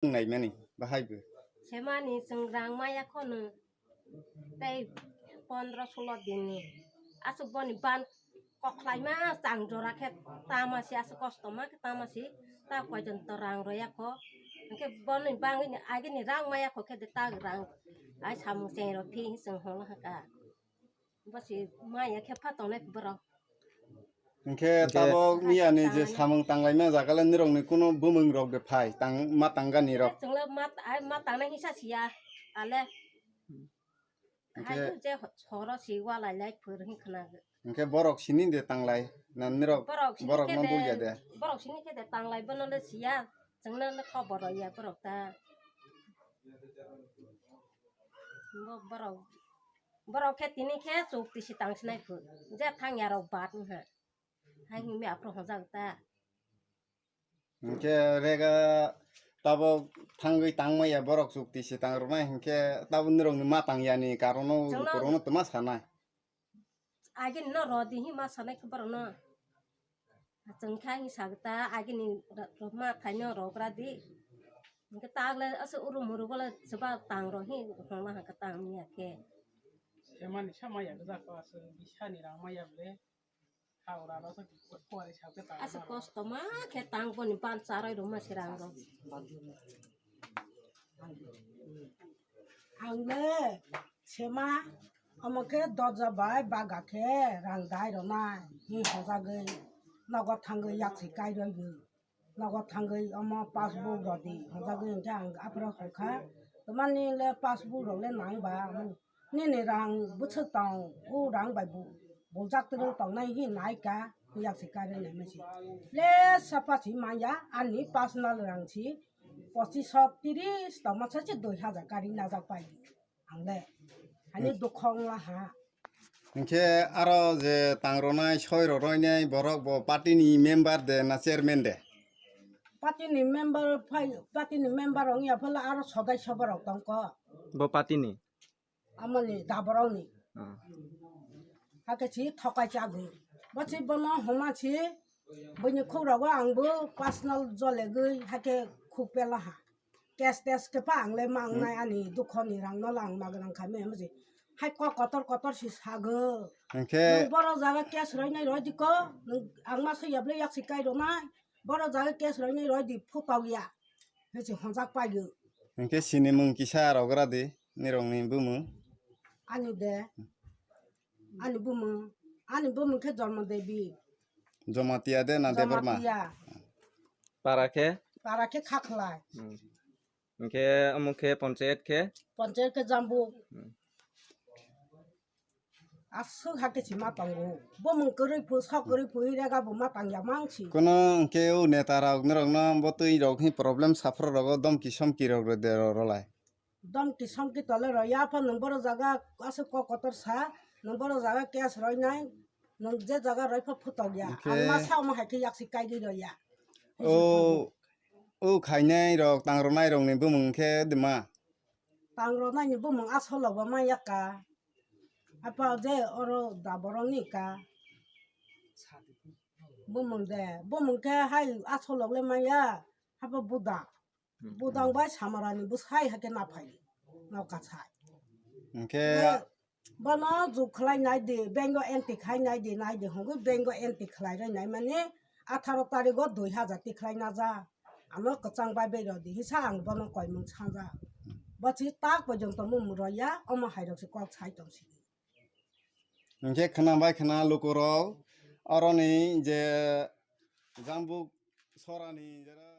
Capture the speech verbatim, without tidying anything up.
Naimani bahai bo. Semani chwng rang maya khono tei pondro sulo dinni. Aswk boni ban koklaima chang jora khe tamasi aswk kosto ma khe tamasi ta koijon to rang roya kho. Hwnkhe boni bangwi ni agini rang maya kho khe de ta rang ai samung cheng rok phi chwng holo haka. Basi maya khe pha tongnai borok. Hwnkhe Hwnkhe tabok miyani je samung tanglaima jagale nirokni kuno bumung rok de phai tang ma tangani rok. Chwngla ma ai ma tangnai hisa siya ale. Hwnkhe hai je horo si walai lai phur hin khna. Hwnkhe borok sini de tanglai na nirok borok sini borok khe no de dulya de. Borok sini khe de tanglai bono le siya chwngno le khobor ya borok ta. Bo borok Borok khe tini khe chuk tisi tang sinai phu. Je thang ya rok bat wngha. Hai himi aphuru hojak ta. Hwnkhe rega tabok thangwi tangmaya borok chuk tisi tang rwnai hwnkhe tabok nirokni ma tang yani karono Chwngno- korokno twma sanai. Agini no rodi hi ma sanai khe borokno. Chwng kha hi sagta agini ro-, ro-, ma thaino rogra di. Hwnkhe tagle aswk uru muru bole chwba tang ro hi hongma hwnkhe tang miya khe. Semani sama ya gajak aswk bisani rang maya bole. Haura lo sa kuari sa ke ta. Aswk kosto ma khe tang boni ban charai rwma se rang ro. Ang le sema omo khe dorja bai baga khe rang dai rwnai hi hojagwi nogo thangwi yaksi kai rwgwi nogo thangwi omo passbook rwdi hojagwi hwnkhe ang aphuru hwnkha twmani le passbook rok le nang ba nini rang bwswk tong o rang bai bo buljak twrwng tongnai hi naika yaksi kai rwnai masi le sapa si manya ani personal rang si pochis so tiris tongma sachi dui hajar kari najak pai ang le ani dukhong la ha. Hwnkhe aro je tang rwnai soi rok roinai borok bo party ni member de na chairman de? Party ni member phai party ni member wng ya phela aro sodai soba rok tong ko. Bo party ni? Amoni daborok ni. Ah. Hake si thokai chago. Bo si bono homa si bini khuk rogo ang bo personal jolegwi hake khuk pela ha. Cash tes khe pa ang le ma wngnai ani dukho ni rang no lang ma gwnang kha me miji. Hai kok kotor kotor si sago. Hwnkhe nwng borok jaga cash roi nai roi di ko. Nwng ang ma soi ya ble yak si kai rw nai. Borok jaga cash roi nai roi di phutok ya. Hei si honjak pai gw. Hwnkhe sini mung kisa rw gra di nirok ni bumung. Ani de. Ani bumung. Ani bumung khe Jormo Devi. Jamatia de na Debbarma? Jamatia. Para khe? Para khe Khakhlai. Hmm. Hwnkhe omo khe panchayat khe? Panchayat khe Jambuk. Hmm. Aswk hakhe si ma tongo. Bumung kwrwi phu, sok kwrwi phu, rega bo ma tang ya mang si. Kono hwnkhe o neta rok norok no bo twi rok hi problem saphuru rogo domki somki rok rw de ro-, rolai. Domki somki tole rw ya pha nwng borok jaga aswk kok kotor sa, nwng borok jaga cash roi nai, nwng je jaga roi pha phutok ya. Hwnkhe ang ma sa omo hai khe yak si kai di rw ya. O, o khainai rok, tang rwnai rok ni bumung khe dima? Tang rwnai ni bumung aswk logo ma ya ka. Apa je oro da borok ni ka. Bumung de, bumung khe hai aswk log le ma ya. Hapa buda. Hmm. Budang bai samarani bwsai hakhe naphai. Noka sai. Hwnkhe bono juk khlai nai di, bank o entry khai nai di, nai di hwngwi bank o entry khlai rwi nai mani atharo tarikh o dui hajar tikhlai na ja. Ano kwchang bai bai rw di hisa ang bono koimung sanja. Bo si tak porjonto mung rw ya, omo hai rok se kok sai tong si. Hwnkhe khna bai khna lukurok oroni je Jambuk sorani jera